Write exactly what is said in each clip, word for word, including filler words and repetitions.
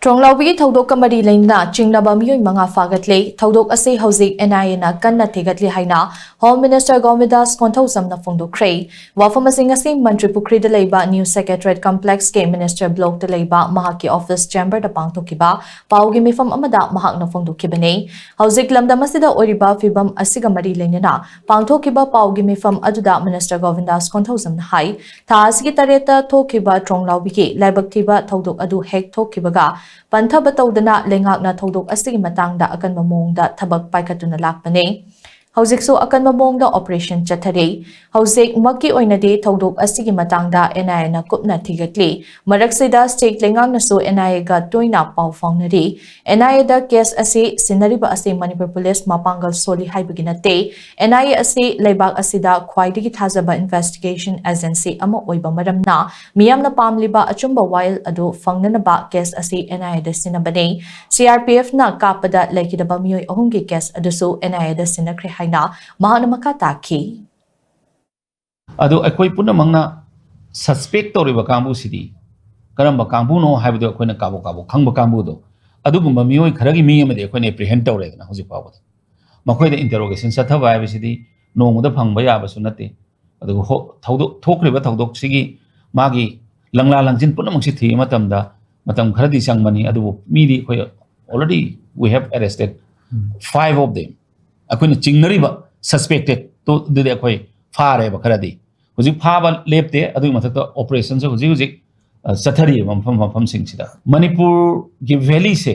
ꯇ꯭ꯔꯣꯡꯂꯥꯎꯕꯤꯒꯤ ꯊꯧꯗꯣꯛꯀ ꯃꯔꯤ ꯂꯩꯅꯅ ꯆꯤꯡꯅꯕ ꯃꯤꯑꯣꯏ ꯃꯉꯥ ꯐꯥꯒꯠꯂꯦ꯫ ꯊꯧꯗꯣꯛ ꯑꯁꯤ ꯍꯧꯖꯤꯛ N I A ꯅ ꯀꯟꯅ ꯊꯤꯒꯠꯂꯤ ꯍꯥꯏꯅ Home Minister ꯒꯣꯕꯤꯟꯗꯥꯁ ꯀꯣꯟꯊꯧꯖꯝꯅ ꯐꯣꯡꯗꯣꯛꯈ꯭ꯔꯦ꯫ ꯋꯥꯐꯝ ꯑꯁꯤ ꯉꯁꯤ ꯃꯟꯇ꯭ꯔꯤ ꯄꯨꯈ꯭ꯔꯤꯗ ꯂꯩꯕ New Secretariat Complex ꯀꯤ Minister Block ꯇ ꯂꯩꯕ ꯃꯍꯥꯛꯀꯤ office chamber ꯗ ꯄꯥꯡꯊꯣꯛꯈꯤꯕ ꯄꯥꯎꯒꯤ ꯃꯤꯐꯝ ꯑꯃꯗ ꯃꯍꯥꯛꯅ ꯐꯣꯡꯗꯣꯛꯈꯤꯕꯅꯤ꯫ ꯍꯧꯖꯤꯛ ꯂꯝꯗꯝ ꯑꯁꯤꯗ ꯑꯣꯏꯔꯤꯕ ꯐꯤꯕꯝ ꯑꯁꯤꯒ ꯃꯔꯤ ꯂꯩꯅꯅ ꯄꯥꯡꯊꯣꯛꯈꯤꯕ ꯄꯥꯎꯒꯤ ꯃꯤꯐꯝ ꯑꯗꯨꯗ Minister ꯒꯣꯕꯤꯟꯗꯥꯁ ꯀꯣꯟꯊꯧꯖꯝꯅ ꯍꯥꯏ, ꯊꯥ ꯑꯁꯤꯒꯤ ꯇꯔꯦꯠꯇ ꯊꯣꯛꯈꯤꯕ ꯇ꯭ꯔꯣꯡꯂꯥꯎꯕꯤꯒꯤ ꯂꯥꯏꯕꯛ ꯊꯤꯕ ꯊꯧꯗꯣꯛ ꯑꯗꯨ ꯍꯦꯛ ꯊꯣꯛꯈꯤꯕꯒ ꯄꯟꯊꯕ ꯇꯧꯗꯅ ꯂꯩꯉꯥꯛꯅ ꯊꯧꯗꯣꯛ ꯑꯁꯤꯒꯤ ꯃꯇꯥꯡꯗ ꯑꯀꯟꯕ ꯃꯑꯣꯡꯗ ꯊꯕꯛ ꯄꯥꯏꯈꯠꯇꯨꯅ ꯂꯥꯛꯄꯅꯤ꯫ ꯍꯧꯖꯤꯛꯁꯨ ꯑꯀꯟꯕ ꯃꯑꯣꯡꯗ operation ꯆꯠꯊꯔꯤ꯫ ꯍꯧꯖꯤꯛꯃꯛꯀꯤ ꯑꯣꯏꯅꯗꯤ ꯊꯧꯗꯣꯛ ꯑꯁꯤꯒꯤ ꯃꯇꯥꯡꯗ N I A ꯅ ꯀꯨꯞꯅ ꯊꯤꯒꯠꯂꯤ꯫ ꯃꯔꯛꯁꯤꯗ state ꯂꯩꯉꯥꯛꯅꯁꯨ N I A ꯒ ꯇꯣꯏꯅ ꯄꯥꯎ ꯐꯥꯎꯅꯔꯤ꯫ N I A the case ꯑꯁꯤ ꯁꯤꯟꯅꯔꯤꯕ ꯑꯁꯤ ꯃꯅꯤꯄꯨꯔ police ꯃꯄꯥꯡꯒꯜ ꯁꯣꯜꯂꯤ ꯍꯥꯏꯕꯒꯤ ꯅꯠꯇꯦ꯫ N I A ꯑꯁꯤ ꯂꯩꯕꯥꯛ ꯑꯁꯤꯗ ꯈ꯭ꯋꯥꯏꯗꯒꯤ ꯊꯥꯖꯕ investigation agency ꯑꯃ ꯑꯣꯏꯕ ꯃꯔꯝꯅ ꯃꯤꯌꯥꯝꯅ ꯄꯥꯝꯂꯤꯕ ꯑꯆꯨꯝꯕ ꯋꯥꯌꯦꯜ ꯑꯗꯨ ꯐꯪꯅꯅꯕ case ꯑꯁꯤ N I A the ꯁꯤꯟꯅꯕꯅꯤ꯫ C R P F ꯅ ꯀꯥꯞꯄꯗ ꯂꯩꯈꯤꯗꯕ ꯃꯤꯑꯣꯏ ꯑꯍꯨꯝꯒꯤ case ꯑꯗꯨꯁꯨ N I A ꯗ ꯁꯤꯟꯅꯈ꯭ꯔꯦ ꯍꯥꯏꯅ ꯃꯍꯥꯛꯅ ꯃꯈꯥ ꯇꯥꯈꯤ꯫ ꯑꯗꯨ ꯑꯩꯈꯣꯏ ꯄꯨꯝꯅꯃꯛꯅ suspect ꯇꯧꯔꯤꯕ ꯀꯥꯡꯕꯨꯁꯤꯗꯤ ꯀꯔꯝꯕ ꯀꯥꯡꯕꯨꯅꯣ ꯍꯥꯏꯕꯗꯨ ꯑꯩꯈꯣꯏꯅ ꯀꯥꯕꯣꯛ ꯀꯥꯕꯣꯛ ꯈꯪꯕ ꯀꯥꯡꯕꯨꯗꯣ, ꯑꯗꯨꯒꯨꯝꯕ ꯃꯤꯑꯣꯏ ꯈꯔꯒꯤ ꯃꯤ ꯑꯃꯗꯤ ꯑꯩꯈꯣꯏꯅ apprehend ꯇꯧꯔꯦꯗꯅ ꯍꯧꯖꯤꯛ ꯐꯥꯎꯕꯗ꯫ ꯃꯈꯣꯏꯗ interrogation ꯆꯠꯊꯕ ꯍꯥꯏꯕꯁꯤꯗꯤ ꯅꯣꯡꯃꯗ ꯐꯪꯕ ꯌꯥꯕꯁꯨ ꯅꯠꯇꯦ꯫ ꯑꯗꯨꯒ ꯍꯣ-, ꯊꯧꯗꯣꯛ-, ꯊꯣꯛꯈ꯭ꯔꯤꯕ ꯊꯧꯗꯣꯛꯁꯤꯒꯤ ꯃꯥꯒꯤ ꯂꯪꯂꯥ ꯂꯪꯖꯤꯟ ꯄꯨꯝꯅꯃꯛꯁꯤ ꯊꯤꯕ ꯃꯇꯝꯗ ꯃꯇꯝ ꯈꯔꯗꯤ ꯆꯪꯕꯅꯤ, ꯑꯗꯨꯕꯨ ꯃꯤꯗꯤ ꯑꯩꯈꯣꯏ already we have arrested five of them꯫ ꯑꯩꯈꯣꯏꯅ ꯆꯤꯡꯅꯔꯤꯕ suspected ꯇꯨ ꯑꯗꯨꯗꯤ ꯑꯩꯈꯣꯏ ꯐꯥꯔꯦꯕ ꯈꯔꯗꯤ꯫ ꯍꯧꯖꯤꯛ ꯐꯥꯕ ꯂꯦꯞꯇꯦ, ꯑꯗꯨꯒꯤ ꯃꯊꯛꯇ operationꯁꯨ ꯍꯧꯖꯤꯛ ꯍꯧꯖꯤꯛ, ꯑ, ꯆꯠꯊꯔꯤꯑꯕ ꯃꯐꯝ ꯃꯐꯝꯁꯤꯡꯁꯤꯗ꯫ ꯃꯅꯤꯄꯨꯔꯒꯤ valleyꯁꯦ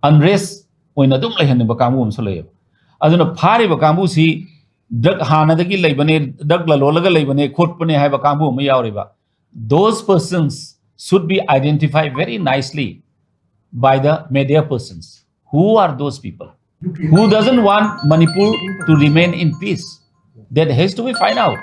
unrest ꯑꯣꯏꯅ ꯑꯗꯨꯝ ꯂꯩꯍꯟꯅꯤꯡꯕ ꯀꯥꯡꯕꯨ ꯑꯃꯁꯨ ꯂꯩꯌꯦꯕ꯫ ꯑꯗꯨꯅ ꯐꯥꯔꯤꯕ ꯀꯥꯡꯕꯨꯁꯤ drug ꯍꯥꯟꯅꯗꯒꯤ ꯂꯩꯕꯅꯦ, drug ꯂꯂꯣꯜꯂꯒ ꯂꯩꯕꯅꯦ, ꯈꯣꯠꯄꯅꯦ ꯍꯥꯏꯕ ꯀꯥꯡꯕꯨ ꯑꯃ ꯌꯥꯎꯔꯤꯕ꯫ Those persons should be identified very nicely by the media persons. Who are those people? Who doesn't want Manipur to remain in peace? That has to be find out.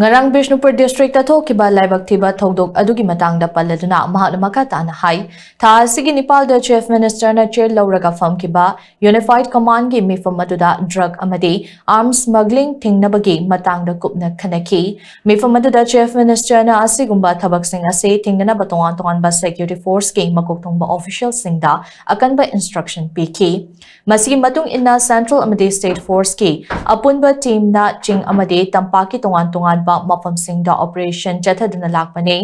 ꯉꯔꯥꯡ Bishnupur district ꯊꯣꯛꯈꯤꯕ ꯂꯥꯏꯕꯛ ꯊꯤꯕ ꯊꯧꯗꯣꯛ ꯑꯗꯨꯒꯤ ꯃꯇꯥꯡꯗ ꯄꯜꯂꯗꯨꯅ ꯃꯍꯥꯛꯅ ꯃꯈꯥ ꯇꯥꯅ ꯍꯥꯏ, ꯊꯥ ꯑꯁꯤꯒꯤ ꯅꯤꯄꯥꯜꯗ ꯆꯤꯐ ꯃꯤꯅꯤꯁꯇꯔꯅ ꯆꯦꯌꯔ ꯂꯧꯔꯒ ꯐꯝꯈꯤꯕ ꯌꯨꯅꯤꯐꯥꯏꯗ ꯀꯃꯥꯟꯒꯤ ꯃꯤꯐꯝ ꯑꯗꯨꯗ ꯗ꯭ꯔꯒ ꯑꯃꯗꯤ ꯑꯥꯔꯝꯁ ꯁ꯭ꯃꯒ꯭ꯂꯤꯡ ꯊꯤꯡꯅꯕꯒꯤ ꯃꯇꯥꯡꯗ ꯀꯨꯞꯅ ꯈꯟꯅꯈꯤ꯫ ꯃꯤꯐꯝ ꯑꯗꯨꯗ ꯆꯤꯐ ꯃꯤꯅꯤꯁꯇꯔꯅ ꯑꯁꯤꯒꯨꯝꯕ ꯊꯕꯛꯁꯤꯡ ꯑꯁꯤ ꯊꯤꯡꯅꯅꯕ ꯇꯣꯉꯥꯟ ꯇꯣꯉꯥꯟꯕ ꯁꯦꯀ꯭ꯌꯨꯔꯤꯇꯤ ꯐꯣꯔꯁꯀꯤ ꯃꯀꯣꯛ ꯊꯣꯡꯕ ꯑꯣꯐꯤꯁꯤꯌꯦꯜꯁꯤꯡꯗ ꯑꯀꯟꯕ ꯏꯟꯁꯇ꯭ꯔꯛꯁꯟ ꯄꯤꯈꯤ꯫ ꯃꯁꯤꯒꯤ ꯃꯇꯨꯡ ꯏꯟꯅ ꯁꯦꯟꯇ꯭ꯔꯦꯜ ꯑꯃꯗꯤ ꯁ꯭ꯇꯦꯠ ꯐꯣꯔꯁꯀꯤ ꯑꯄꯨꯟꯕ ꯇꯤꯝꯅ ꯆꯤꯡ ꯑꯃꯗꯤ ꯇꯝꯄꯥꯛꯀꯤ ꯇꯣꯉꯥꯟ ꯇꯣꯉꯥꯟꯕ ꯃꯐꯝꯁꯤꯡꯗ ꯑꯣꯄꯔꯦꯁꯟ ꯆꯠꯊꯗꯨꯅ ꯂꯥꯛꯄꯅꯤ꯫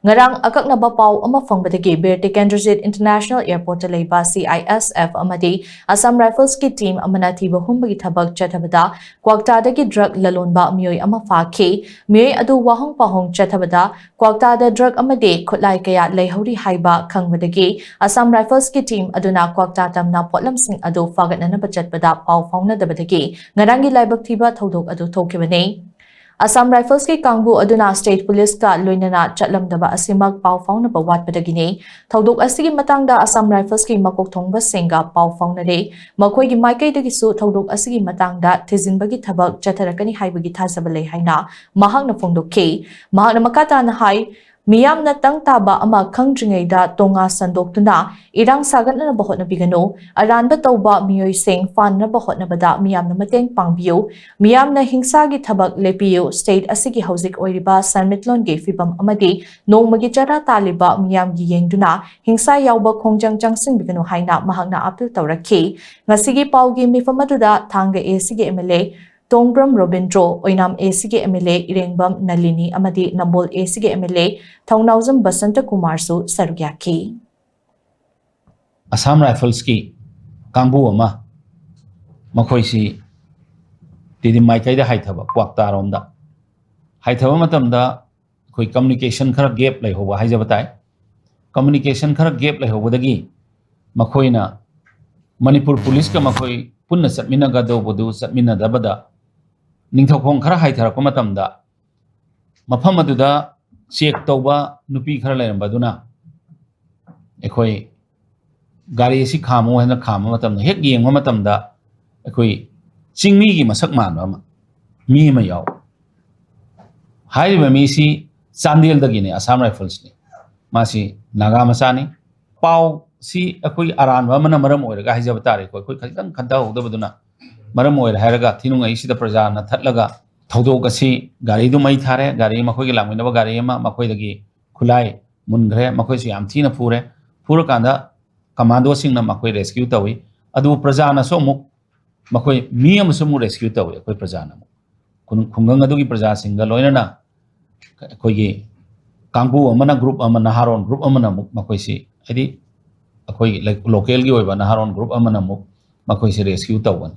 ꯉꯔꯥꯡ ꯑꯀꯛꯅꯕ ꯄꯥꯎ ꯑꯃ ꯐꯪꯕꯗꯒꯤ ꯕꯤꯔ ꯇꯤꯀꯦꯟꯗ꯭ꯔꯖꯤꯠ ꯏꯟꯇꯔꯅꯦꯁꯅꯦꯜ ꯑꯦꯌꯔꯄꯣꯔꯠꯇ ꯂꯩꯕ ꯁꯤ ꯑꯥꯏ ꯑꯦꯁ ꯑꯦꯐ ꯑꯃꯗꯤ ꯑꯁꯥꯝ ꯔꯥꯏꯐꯜꯁꯀꯤ ꯇꯤꯝ ꯑꯃꯅ ꯊꯤꯕ ꯍꯨꯝꯕꯒꯤ ꯊꯕꯛ ꯆꯠꯊꯕꯗ ꯀ꯭ꯋꯥꯛꯇꯥꯗꯒꯤ ꯗ꯭ꯔꯒ ꯂꯂꯣꯟꯕ ꯃꯤꯑꯣꯏ ꯑꯃ ꯐꯥꯈꯤ꯫ ꯃꯤꯑꯣꯏ ꯑꯗꯨ ꯋꯥꯍꯪ ꯄꯥꯎꯍꯪ ꯆꯠꯊꯕꯗ ꯀ꯭ꯋꯥꯛꯇꯥꯗ ꯗ꯭ꯔꯒ ꯑꯃꯗꯤ ꯈꯨꯠꯂꯥꯏ ꯀꯌꯥ ꯂꯩꯍꯧꯔꯤ ꯍꯥꯏꯕ ꯈꯪꯕꯗꯒꯤ ꯑꯁꯥꯝ ꯔꯥꯏꯐꯜꯁꯀꯤ ꯇꯤꯝ ꯑꯗꯨꯅ ꯀ꯭ꯋꯥꯛꯇꯥ ꯇꯝꯅ ꯄꯣꯠꯂꯝꯁꯤꯡ ꯑꯗꯨ ꯐꯥꯒꯠꯅꯅꯕ ꯆꯠꯄꯗ ꯄꯥꯎ ꯐꯥꯎꯅꯗꯕꯗꯒꯤ ꯉꯔꯥꯡꯒꯤ ꯂꯥꯏꯕꯛ ꯊꯤꯕ ꯊꯧꯗꯣꯛ ꯑꯗꯨ ꯊꯣꯛꯈꯤꯕꯅꯤ꯫ ꯑꯁꯥꯝ ꯔꯥꯏꯐꯜꯁꯀꯤ ꯀꯥꯡꯕꯨ ꯑꯗꯨꯅ ꯁ꯭ꯇꯦꯠ ꯄꯨꯂꯤꯁꯀ ꯂꯣꯏꯅꯅ ꯆꯠꯂꯝꯗꯕ ꯑꯁꯤꯃꯛ ꯄꯥꯎ ꯐꯥꯎꯅꯕ ꯋꯥꯠꯄꯗꯒꯤꯅꯤ꯫ ꯊꯧꯗꯣꯛ ꯑꯁꯤꯒꯤ ꯃꯇꯥꯡꯗ ꯑꯁꯥꯝ ꯔꯥꯏꯐꯜꯁꯀꯤ ꯃꯀꯣꯛ ꯊꯣꯡꯕꯁꯤꯡꯒ ꯄꯥꯎ ꯐꯥꯎꯅꯔꯦ꯫ ꯃꯈꯣꯏꯒꯤ ꯃꯥꯏꯀꯩꯗꯒꯤꯁꯨ ꯊꯧꯗꯣꯛ ꯑꯁꯤꯒꯤ ꯃꯇꯥꯡꯗ ꯊꯤꯖꯤꯟꯕꯒꯤ ꯊꯕꯛ ꯆꯠꯊꯔꯛꯀꯅꯤ ꯍꯥꯏꯕꯒꯤ ꯊꯥꯖꯕ ꯂꯩ ꯍꯥꯏꯅ ꯃꯍꯥꯛꯅ ꯐꯣꯡꯗꯣꯛꯈꯤ꯫ ꯃꯍꯥꯛꯅ ꯃꯈꯥ ꯇꯥꯅ ꯍꯥꯏ, ꯃꯤꯌꯥꯝꯅ ꯇꯪ ꯇꯥꯕ ꯑꯃ ꯈꯪꯗ꯭ꯔꯤꯉꯩꯗ ꯇꯣꯉꯥ ꯁꯟꯗꯣꯛꯇꯨꯅ ꯏꯔꯥꯡ ꯁꯥꯒꯠꯅꯅꯕ ꯍꯣꯠꯅꯕꯤꯒꯅꯨ꯫ ꯑꯔꯥꯟꯕ ꯇꯧꯕ ꯃꯤꯑꯣꯏꯁꯤꯡ ꯐꯥꯅꯅꯕ ꯍꯣꯠꯅꯕꯗ ꯃꯤꯌꯥꯝꯅ ꯃꯇꯦꯡ ꯄꯥꯡꯕꯤꯌꯨ꯫ ꯃꯤꯌꯥꯝꯅ ꯍꯤꯡꯁꯥꯒꯤ ꯊꯕꯛ ꯂꯦꯞꯄꯤꯌꯨ꯫ ꯁ꯭ꯇꯦꯠ ꯑꯁꯤꯒꯤ ꯍꯧꯖꯤꯛ ꯑꯣꯏꯔꯤꯕ ꯁꯦꯟꯃꯤꯠꯂꯣꯟꯒꯤ ꯐꯤꯕꯝ ꯑꯃꯗꯤ ꯅꯣꯡꯃꯒꯤ ꯆꯔꯥ ꯇꯥꯜꯂꯤꯕ ꯃꯤꯌꯥꯝꯒꯤ ꯌꯦꯡꯗꯨꯅ ꯍꯤꯡꯁꯥ ꯌꯥꯎꯕ ꯈꯣꯡꯖꯪ ꯆꯪꯁꯤꯟꯕꯤꯒꯅꯨ ꯍꯥꯏꯅ ꯃꯍꯥꯛꯅ ꯑꯥꯄꯤꯜ ꯇꯧꯔꯛꯈꯤ꯫ ꯉꯁꯤꯒꯤ ꯄꯥꯎꯒꯤ ꯃꯤꯐꯝ ꯑꯗꯨꯗ ꯊꯥꯡꯒ ꯑꯦ ꯁꯤꯒꯤ ꯑꯦꯝ ꯑꯦꯜ ꯑꯦ ꯇꯣꯡꯕ꯭ꯔꯝ ꯔꯣꯕꯤꯟꯗ꯭ꯔꯣ, ꯑꯣꯏꯅꯥꯝ ꯑꯦ ꯁꯤꯒꯤ ꯑꯦꯝ ꯑꯦꯜ ꯑꯦ ꯏꯔꯦꯡꯕꯝ ꯅꯂꯤꯅꯤ ꯑꯃꯗꯤ ꯅꯝꯕꯣꯜ ꯑꯦ ꯁꯤꯒꯤ ꯑꯦꯝ ꯑꯦꯜ ꯑꯦ ꯊꯧꯅꯥꯎꯖꯝ ꯕꯁꯟꯇ ꯀꯨꯃꯥꯔꯁꯨ ꯁꯔꯨꯛ ꯌꯥꯈꯤ꯫ ꯑꯁꯥꯝ ꯔꯥꯏꯐꯜꯁꯀꯤ ꯀꯥꯡꯕꯨ ꯑꯃ, ꯃꯈꯣꯏꯁꯤ ꯇꯤꯗꯤꯝ ꯃꯥꯏꯀꯩꯗ ꯍꯥꯏꯊꯕ ꯀ꯭ꯋꯥꯛꯇꯥꯔꯣꯝꯗ ꯍꯥꯏꯊꯕ ꯃꯇꯝꯗ ꯑꯩꯈꯣꯏ ꯀꯝꯃꯨꯅꯤꯀꯦꯁꯟ ꯈꯔ ꯒꯦꯞ ꯂꯩꯍꯧꯕ ꯍꯥꯏꯖꯕ ꯇꯥꯏ꯫ ꯀꯝꯃꯨꯅꯤꯀꯦꯁꯟ ꯈꯔ ꯒꯦꯞ ꯂꯩꯍꯧꯕꯗꯒꯤ ꯃꯈꯣꯏꯅ ꯃꯅꯤꯄꯨꯔ ꯄꯨꯂꯤꯁꯀ ꯃꯈꯣꯏ ꯄꯨꯟꯅ ꯆꯠꯃꯤꯟꯅꯒꯗꯧꯕꯗꯨ ꯆꯠꯃꯤꯟꯅꯗꯕꯗ ꯅꯤꯡꯊꯧꯈꯣꯡ ꯈꯔ ꯍꯥꯏꯊꯔꯛꯄ ꯃꯇꯝꯗ ꯃꯐꯝ ꯑꯗꯨꯗ ꯆꯦꯛ ꯇꯧꯕ ꯅꯨꯄꯤ ꯈꯔ ꯂꯩꯔꯝꯕ ꯑꯗꯨꯅ ꯑꯩꯈꯣꯏ ꯒꯥꯔꯤ ꯑꯁꯤ ꯈꯥꯝꯃꯨ ꯍꯥꯏꯅ ꯈꯥꯝꯕ ꯃꯇꯝꯗ ꯍꯦꯛ ꯌꯦꯡꯕ ꯃꯇꯝꯗ ꯑꯩꯈꯣꯏ ꯆꯤꯡꯃꯤꯒꯤ ꯃꯁꯛ ꯃꯥꯟꯕ ꯑꯃ, ꯃꯤ ꯑꯃ ꯌꯥꯎ꯫ ꯍꯥꯏꯔꯤꯕ ꯃꯤꯁꯤ ꯆꯥꯟꯗꯦꯜꯗꯒꯤꯅꯤ, ꯑꯁꯥꯝ ꯔꯥꯏꯐꯜꯁꯅꯤ꯫ ꯃꯥꯁꯤ ꯅꯥꯒꯥ ꯃꯆꯥꯅꯤ꯫ ꯄꯥꯎꯁꯤ ꯑꯩꯈꯣꯏ ꯑꯔꯥꯟꯕ ꯑꯃꯅ ꯃꯔꯝ ꯑꯣꯏꯔꯒ ꯍꯥꯏꯖꯕ ꯇꯥꯔꯦꯀꯣ, ꯑꯩꯈꯣꯏ ꯈꯖꯤꯛꯇꯪ ꯈꯟꯊꯍꯧꯗꯕꯗꯨꯅ ꯃꯔꯝ ꯑꯣꯏꯔꯦ ꯍꯥꯏꯔꯒ ꯊꯤꯅꯨꯡꯉꯩꯁꯤꯗ ꯄ꯭ꯔꯖꯥꯅ ꯊꯠꯂꯒ ꯊꯧꯗꯣꯛ ꯑꯁꯤ, ꯒꯥꯔꯤꯗꯨ ꯃꯩ ꯊꯥꯔꯦ, ꯒꯥꯔꯤ, ꯃꯈꯣꯏꯒꯤ ꯂꯥꯛꯃꯤꯟꯅꯕ ꯒꯥꯔꯤ ꯑꯃ ꯃꯈꯣꯏꯗꯒꯤ ꯈꯨꯠꯂꯥꯏ ꯃꯨꯟꯈ꯭ꯔꯦ, ꯃꯈꯣꯏꯁꯨ ꯌꯥꯝ ꯊꯤꯅ ꯐꯨꯔꯦ꯫ ꯐꯨꯔꯀꯥꯟꯗ ꯀꯃꯥꯟꯗꯣꯁꯤꯡꯅ ꯃꯈꯣꯏ ꯔꯦꯁꯀ꯭ꯌꯨ ꯇꯧꯏ꯫ ꯑꯗꯨꯕꯨ ꯄ꯭ꯔꯖꯥꯅꯁꯨ ꯑꯃꯨꯛ ꯃꯈꯣꯏ ꯃꯤ ꯑꯃꯁꯨ ꯑꯃꯨꯛ ꯔꯦꯁꯀ꯭ꯌꯨ ꯇꯧꯏ꯫ ꯑꯩꯈꯣꯏ ꯄ꯭ꯔꯖꯥꯅ ꯑꯃꯨꯛ ꯈꯨꯡ-, ꯈꯨꯡꯒꯪ ꯑꯗꯨꯒꯤ ꯄ꯭ꯔꯖꯥꯁꯤꯡꯒ ꯂꯣꯏꯅꯅ ꯑꯩꯈꯣꯏꯒꯤ ꯀꯥꯡꯕꯨ ꯑꯃꯅ, ꯒ꯭ꯔꯨꯞ ꯑꯃ, ꯅꯍꯥꯔꯣꯟ ꯒ꯭ꯔꯨꯞ ꯑꯃꯅ ꯑꯃꯨꯛ ꯃꯈꯣꯏꯁꯤ, ꯍꯥꯏꯗꯤ ꯑꯩꯈꯣꯏꯒꯤ ꯂꯩ-, ꯂꯣꯀꯦꯜꯒꯤ ꯑꯣꯏꯕ ꯅꯍꯥꯔꯣꯟ ꯒ꯭ꯔꯨꯞ ꯑꯃꯅ ꯑꯃꯨꯛ ꯃꯈꯣꯏꯁꯤ ꯔꯦꯁꯀ꯭ꯌꯨ ꯇꯧꯒꯅꯤ꯫